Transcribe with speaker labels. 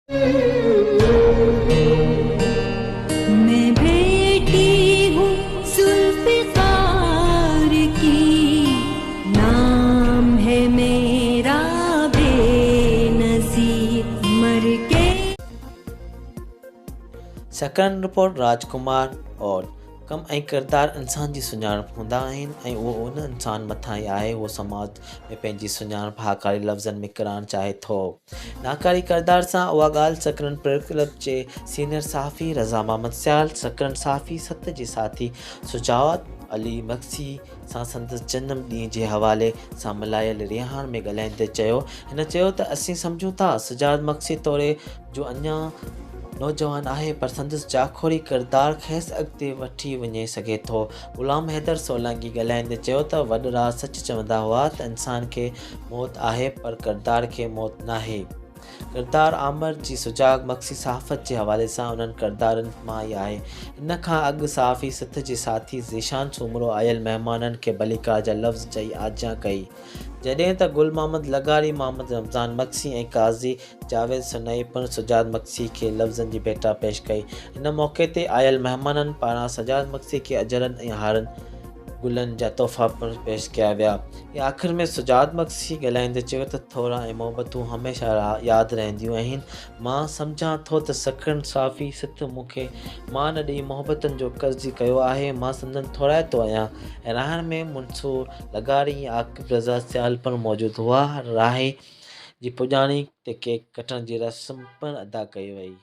Speaker 1: मैं बेटी हूँ जुल्फ़िकार की, नाम है मेरा बेनज़ीर, मर के।
Speaker 2: سڪرنڊ رپورٽ، راجڪمار اوڏ، ڪم ۽ ڪردار انسان جي سڃاڻپ هوندا آهن ۽ اهو ان انسان مٿان ئي آهي اهو سماج ۾ پنهنجي سڃاڻپ هاڪاري لفظن ۾ ڪرائڻ چاهي ٿو. ناڪاري ڪردار سان اها ڳالهه سڪرنڊ پريس ڪلب جي سينيئر صحافي رضا محمد سيال سڪرنڊ صحافي ست جي ساٿي سجاد علي مگسي سان سندس جنم ڏينهن جي حوالي سان ملهايل رهاڻ ۾ ڳالهائيندي چيو. هن چيو ته اسين سمجهون ٿا سجاد مگسي توڙي جو اڃا نوجوان آهي پر سندس جاکوڙي ڪردار کيس اڳتي وٺي وڃي سگهي ٿو. غلام حيدر سولنگي ڳالهائيندي چيو ته وڏڙا سچ چوندا هئا ته انسان کي موت آهي پر ڪردار کي موت ناهي. ڪردار آمر جي سجاڳ مگسي صحافت جي حوالي سان انهن ڪردارن مان ئي آهي. ان کان اڳ صحافي سٿ جي ساٿي ذيشان سومرو آيل مهمانن کي ڀليڪار جا لفظ چئي آجيان ڪئي. جڏهن ته گل محمد لغاري، محمد رمضان مگسي ۽ قاضي جاويد سنائي پڻ سجاد مگسي کي لفظن جي ڀيٽا پيش ڪئي. ان موقعي تي آيل مهمانن پاران سجاد مگسي کي اجرن ۽ هارن گلن جا تحفا پڻ پيش ڪيا ويا. آخر ۾ سجاد مگسي ڳالهائيندي چيو ته ٿورا ۽ محبتون هميشه ياد رهنديون آهن، مان سمجهان ٿو ته سکرن صحافي سٿ مون کي مان ڏئي محبتن جو قرضي ڪيو آهي، مان سندن ٿورائتو آهيان. رهاڻ ۾ منصور لغاري ۽ عاقب رضا سيال پڻ موجود هئا. راهي جي پڄاڻي تي ڪيڪ ڪٽڻ جي رسم پڻ ادا ڪئي وئي.